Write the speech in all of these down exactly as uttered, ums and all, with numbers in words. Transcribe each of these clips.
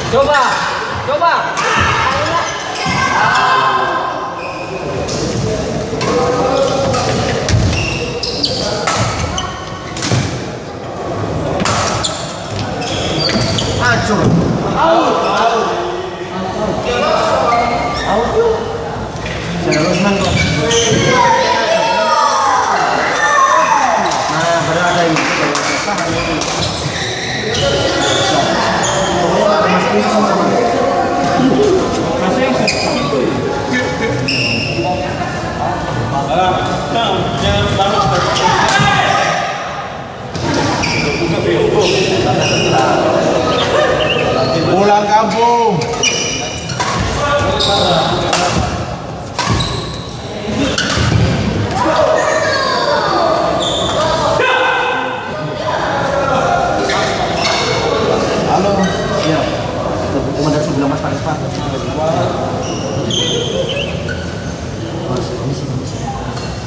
Coba, coba. Hancur. Out. Out. Out. Serius, man, kok. Nah, padahal ada ini. Pokoknya ada Mas Prince sama. Mas Prince. Pulang kampung. Halo. Iya. Cuma dari sebelah Mas Faris, Pak.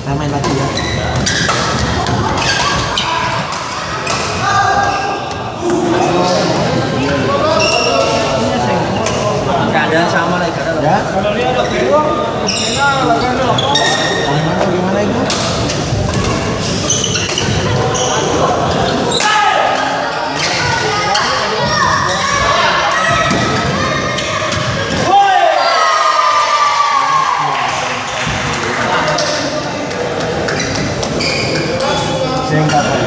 Saya main lagi ya. Keadaan sama lah, keadaan. Ya? Gimana, gimana itu? Seng kapal.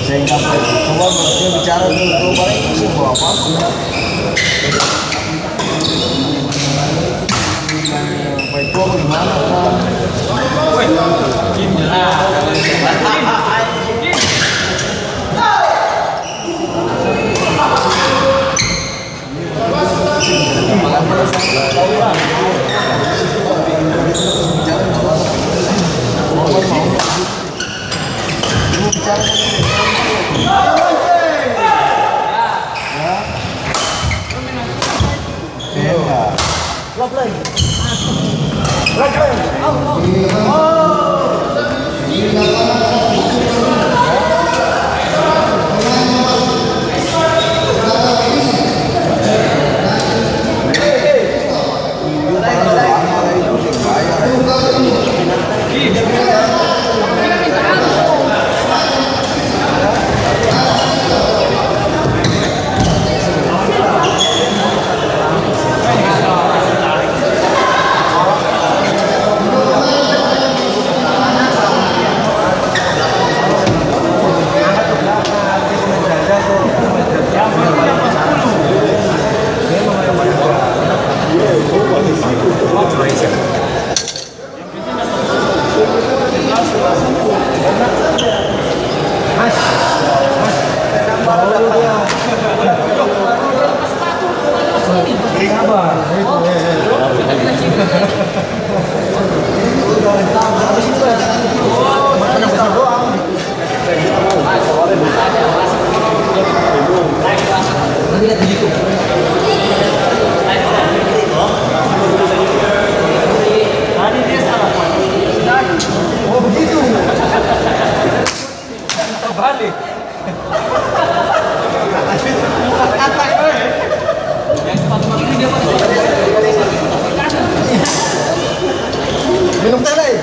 Seng kapal. Coba dia bicara dulu, tuh, paling seng bawa apa-apa. Baik, gua gimana, Bang? Oh, begitu. Terbalik. Minum teh lai.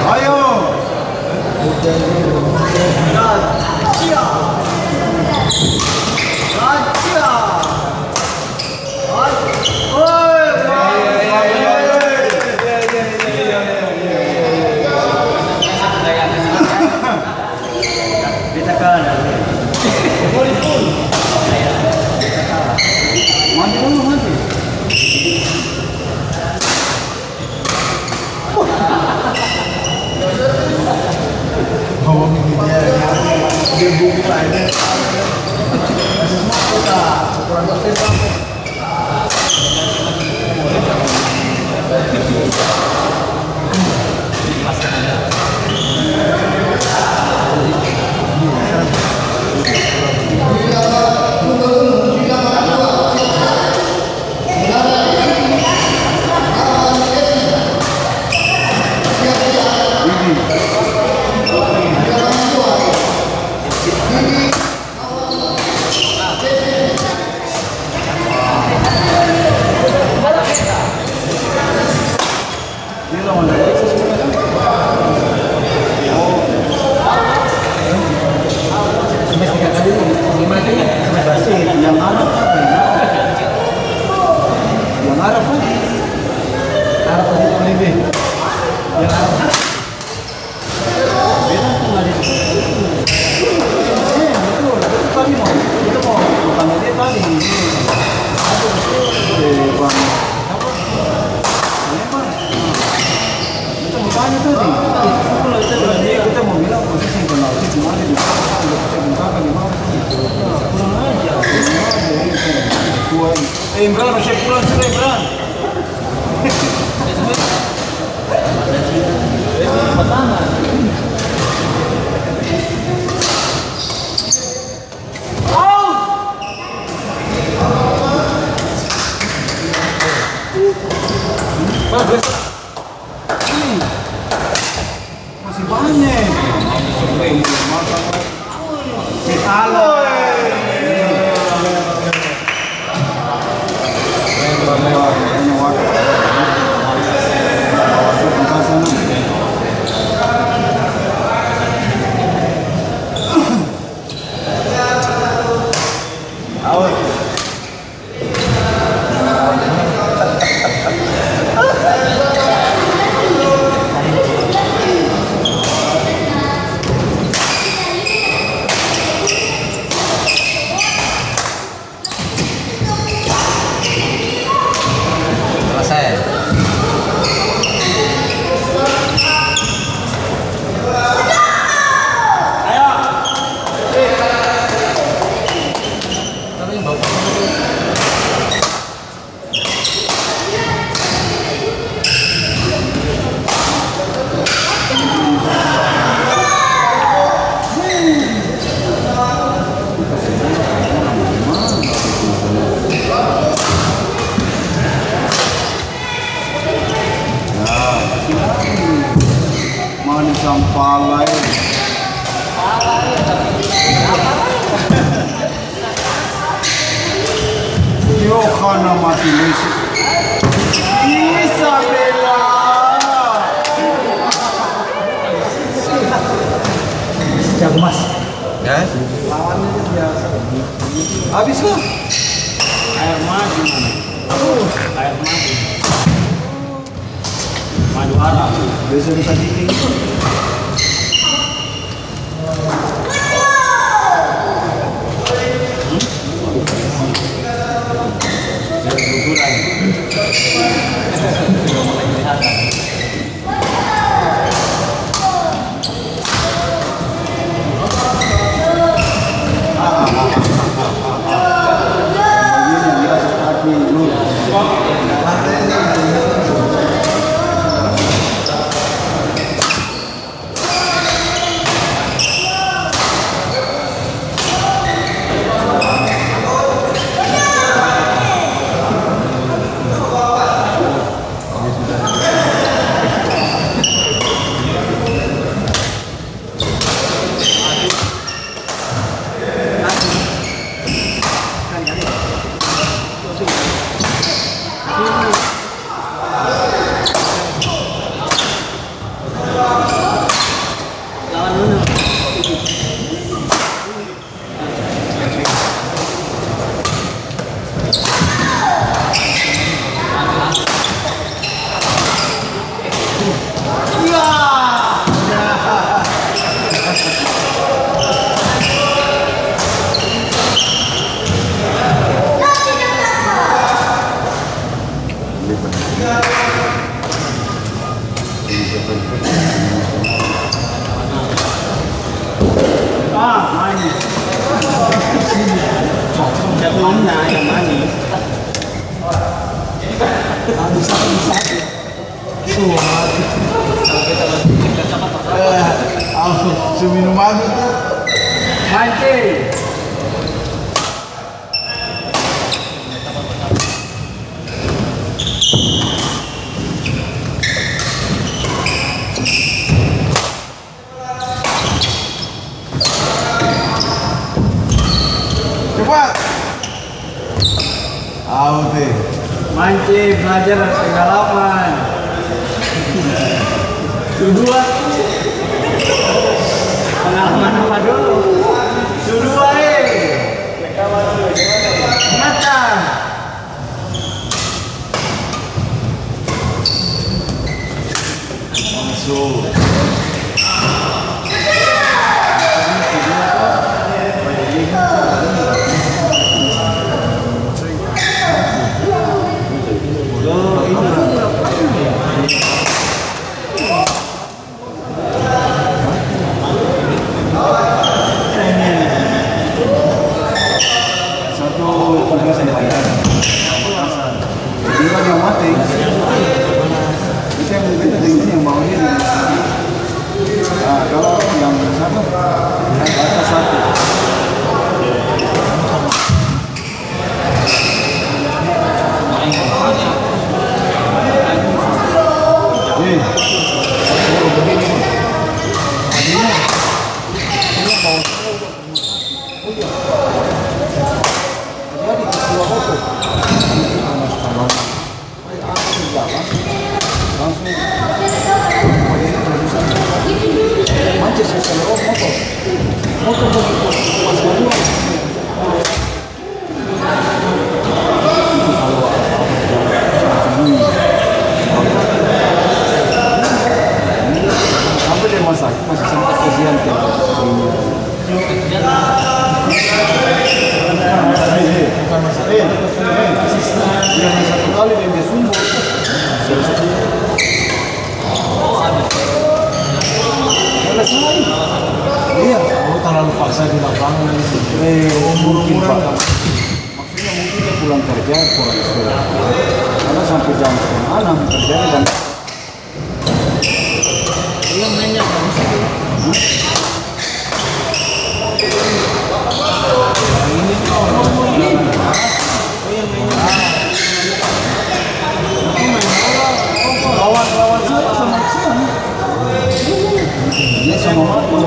Ayo. Yang Arab apa? Yang Arab apa? Arab apa? Yang Arab. Eh, Imran, usah pulang sudah, Imran. Masih banyak. Selesai. Mani sampala e. Yohana mati lesi. Isabella. Jago mas. Ya? Habis lah. Air mati. Air mati. Madu haram. Biasa di sadiki. Au te. Mancing, belajar dari pengalaman. Su dua. Pengalaman apa dulu? Su dua, eh. Ingatan. Satu tugas yang paling. Bila dia mati, itu yang, itu yang, yang bawa dia. Nah, kalau yang satu, yang baca satu. Eh, begini. Jadi, ketua foto. Langsung. Manches, ya, kalau motor. Motor, motor, motor. Sampai di rumah sakit masih sempat kasihan tuh. Yang satu kali dia sumur. Iya. Oh, terlalu paksa di lapangan. Eh, mungkin, Pak. Maksudnya mungkin dia pulang kerja, kurang istirahat. Karena sampai jam setengah enam kerjanya dan Iya, mainnya bagus itu. Ini tuh, oh, iya, mainnya. Lawan, lawan siapa? Sama siapa? Dia sama Marco.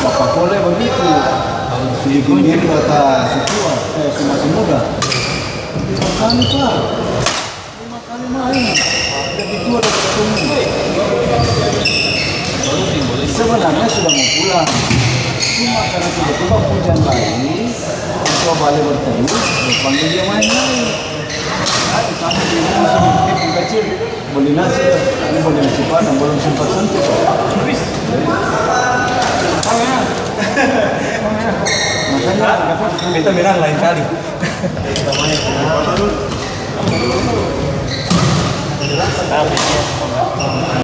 Sepak bola bagitu. Si Gundiri kata si tua, eh, si masih muda. Lima kali, Pak. Lima kali main. Jadi tua dan ketemu. Sebenarnya sudah mau pulang. Cuma karena tiba-tiba hujan lagi, ketua bale berteriak, panggil dia main lagi. Kan kami di rumah masih kecil, beli nasi, ini beli nasi padang, belum sempat sentuh. Makanya, beta bilang lain kali.